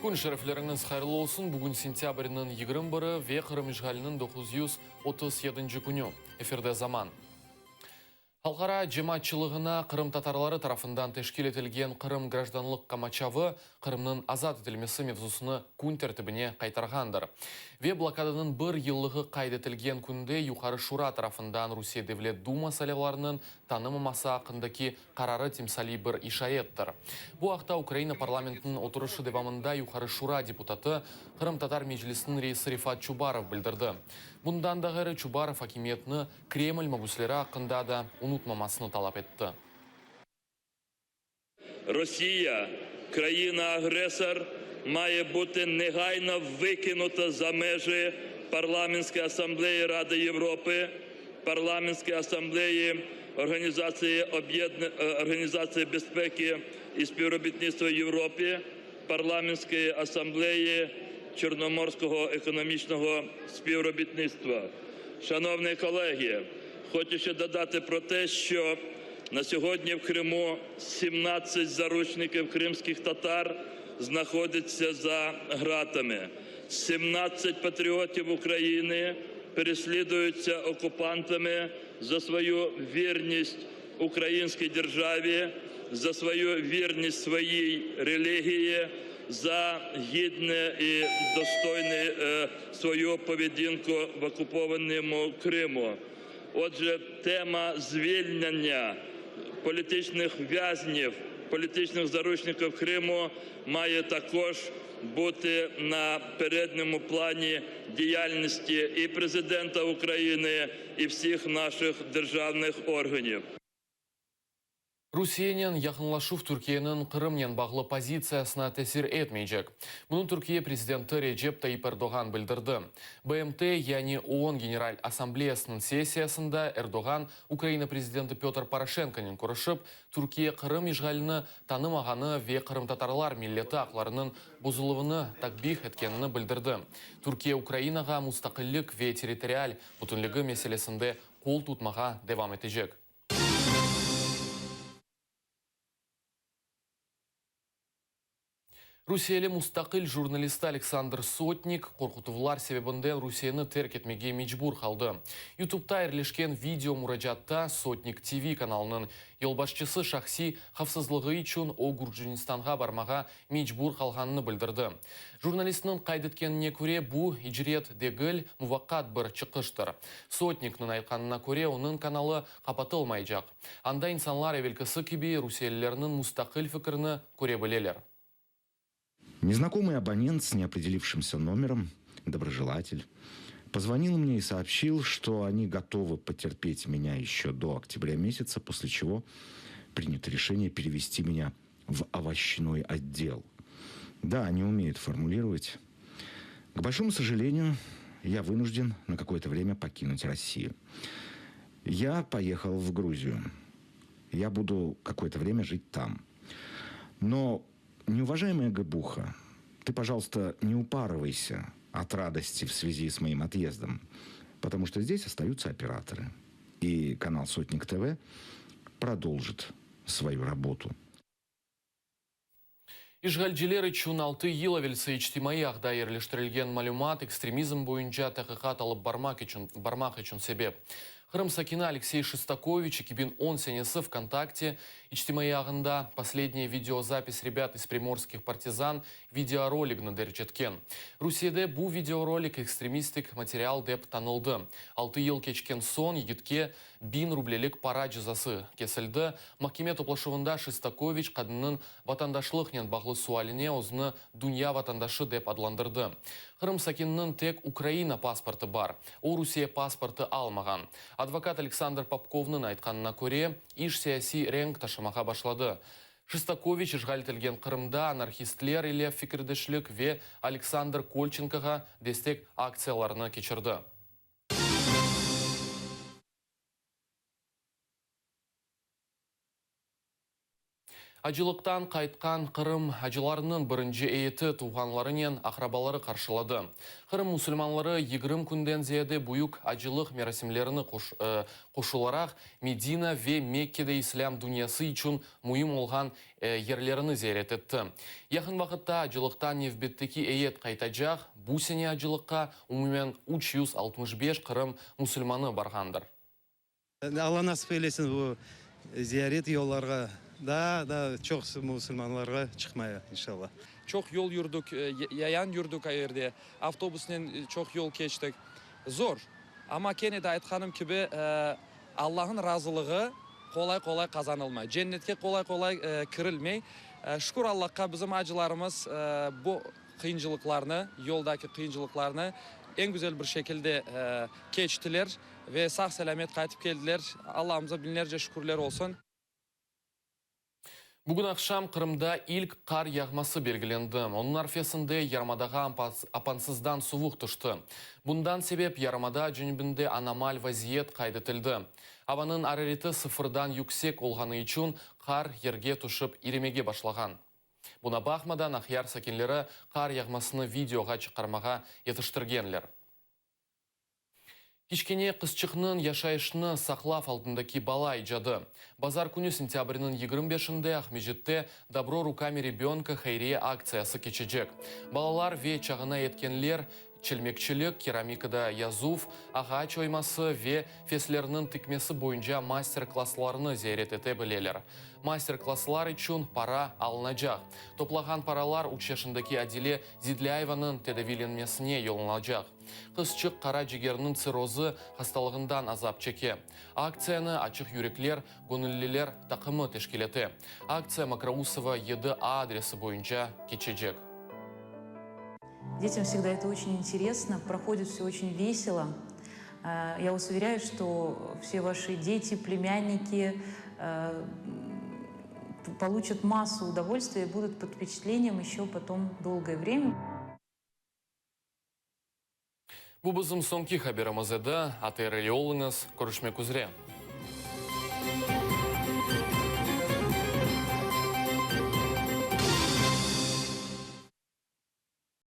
Kün şerefleriñiz hayırlı olsun! Bugün sentâbrniñ 21-i ve Qırım işğaliniñ 937-nci künü. Efirde Zaman. Halqara cemaatçılığına qırımtatarları tarafından teşkil etilgen Qırım grajdanlıq qamaçavı Qırımnıñ azat etilmesi mevzusını kün tertibine qaytarğandır. Ve blokadanıñ bir yıllığı qayd etilgen künde Yuqarı Şura tarafından Rusiye Devlet Duma saylavlarınıñ tanımaması aqqındaki qararı timsaliy bir işarettir. Bu aqta Ukraina parlamentiniñ oturışı devamında Yuqarı Şura deputatı, Qırımtatar Meclisiniñ reisi Refat Çubarov bildirdi. Bundan da ğayrı Çubarov akimiyetni Kreml mabüsleri aqqında da unutmamasını talap etti. Rosiya, kraina-agresor, mає бути негайно викинута за межі Парламентської асамблеї Ради Європи, Парламентської асамблеї Організації Організації безпеки і співробітництва в Європі, Парламентської асамблеї Чорноморського економічного співробітництва. Шановні колеги, хочу ще додати про те, що на сьогодні в Криму 17 заручників кримських татар знаходяться за ґратами. 17 патріотів України переслідуються окупантами за свою вірність українській державі, за свою вірність своїй релігії, за гідне і достойне свою поведінку в окупованому Криму. Отже, тема звільнення політичних в'язнів, політичних заручників Криму має також бути на передньому плані діяльності і президента України, і всіх наших державних органів. Rusiyenen yaqınlaşuv Türkiyeniñ Qırımnen bağlı pozitsiyasına tesir etmeycek. Bunı Türkiye prezidenti Recep Tayyip Erdoğan bildirdi. BMT, yani OON General Assambleyasınıñ sessiyasında Erdoğan Ukraina prezidenti Pötr Poroşenkonen körüşip, Türkiye Qırım işğalini tanımağanı ve qırımtatarlar milleti aqlarınıñ bozuluvını takbih etkenini bildirdi. Türkiye Ukrainağa mustaqillik ve territorial bütünligi meselesinde qol tutmağa devam etecek. Rusiyeli mustaqil jurnalisti Aleksandr Sotnik qorqutuvlar sebebinden Rusiyeni terk etmege mecbur qaldı. YouTubeta yerleşken video muracaatta Sotnik TV kanalınıñ yolbaşçısı şahsiy havfsızlığı içün o Gürcinistanğa barmağa mecbur qalğanını bildirdi. Jurnalistniñ qayd etkenine köre, bu, icret degil, muvaqqat bir çıqıştır. Sotnikniñ aytqanına köre, onıñ kanalı qapatılmaycaq. Anda insanlar evelkisi kibi rusiyelilerniñ mustaqil fikrini köre bileler. Незнакомый абонент с неопределившимся номером, доброжелатель, позвонил мне и сообщил, что они готовы потерпеть меня еще до октября месяца, после чего принято решение перевести меня в овощной отдел. Да, они умеют формулировать. К большому сожалению, я вынужден на какое-то время покинуть Россию. Я поехал в Грузию. Я буду какое-то время жить там. Но, неуважаемая Габуха, ты, пожалуйста, не упарывайся от радости в связи с моим отъездом, потому что здесь остаются операторы. И канал «Сотник ТВ» продолжит свою работу. İşğalciler içün altı yıl evelsi içtimaiy ağda yerleştirilgen malümat ekstremizm boyunca taqiqat alıp barmaq içün barmaq içün sebep. Qırım sakini Aleksey Şestakoviç 2010 senesi VKontakte içtimaiy ağında Poslednyaya videozapis rebât iz primorskih partizan videoroligini derc etken. Rusiyede bu videorolik ekstremistik material dep tanıldı. Altı yıl keçken soñ yigitke Biñ rublelik para cezası kesildi. Mahkeme toplaşuvında Şestakoviç qadınnıñ vatandaşlıqnen bağlı sualine özüni dünya vatandaşı dep adlandırdı. Qırım sakininiñ tek Ukraina pasportı bar, o Rusiye pasportı almağan. Advokat Aleksandr Popkovnıñ aytqanına köre, iş siyasiy renk taşımağa başladı. Şestakoviç işğal etilgen Qırımda anarhistler ile fikirdeşlik ve Aleksandr Kolçenkoğa destek aktsiyalarını keçirdi. Acılıqtan qaytqan Qırım acılarınıñ birinci eyeti tuvğanlarınen aqrabaları qarşıladı. Qırım musulmanları 20 künden ziyade büyük acılıq merasimlerini qoşularaq Medina ve Mekkede islâm dünyası içün müim olğan yerlerini ziyaret etti. Yaqın vaqıtta acılıqtan nevbetteki eyet qaytacaq, bu sene acılıqqa umumen 365 Qırım musulmanı barğandır. Alla nasip eylesin bu ziyaret yollarğa daa da çoq musulmanlarğa çıqmaya, inşalla. Çoq yol yürdik, yayan yürdik o yerde, avtobusnen çoq yol keçtik. Zor, amma kene de aytqanım kibi, Allahnıñ razılığı qolay-qolay qazanılmay, cennetke qolay-qolay kirilmey. Şükür Allahqa, bizim acılarımız bu qıyıncılıqlarnı, yoldaki qıyıncılıqlarnı eñ güzel bir şekilde keçtiler ve sağ-selâmet qaytıp keldiler. Allahımıza biñlerce şükürler olsun. Bugün aqşam Qırımda ilk qar yağması belgilendi. Onıñ arfesinde yarımadağa apansızdan suvuq tüşti. Bundan sebep yarımada cenübinde anomal vaziyet qayd etildi. Avanıñ arareti sıfırdan yüksek olğanı içün qar yerge tüşip irimege başlağan. Buna baqmadan, Aqyar sakinleri qar yağmasını videoğa çıqarmağa yetiştirgenler. Kiçkene qızçıqnıñ yaşayışını saqlav altındaki bala icadı. Bazar künü sentâbrniñ 25-inde Aqmescitte Dobro rukami rebönka hayriye aktsiyası keçecek. Balalar ve çağına yetkenler çelmekçilik, keramikada yazuv, ağaç oyması ve feslerniñ tikmesi boyunca master-klasslarnı ziyaret ete bileler. Master-klasslar içün para alınacaq. Toplağan paralar üç yaşındaki Adile Zidlâyevanıñ tedaviylenmesine yollanılacaq. Qızçıq qara cigerniñ tsirrozı hastalığından azap çeke. Aktsiyanı Açıq yürekler göñülliler taqımı teşkil ete. Aktsiya Mokrousova 7A adresi boyunca keçecek. Детям всегда это очень интересно, проходит все очень весело. Я вас уверяю, что все ваши дети, племянники получат массу удовольствия и будут под впечатлением еще потом долгое время. Bu bizim soñki haberimiz edi. ATR ile oluñız. Körüşmek üzre.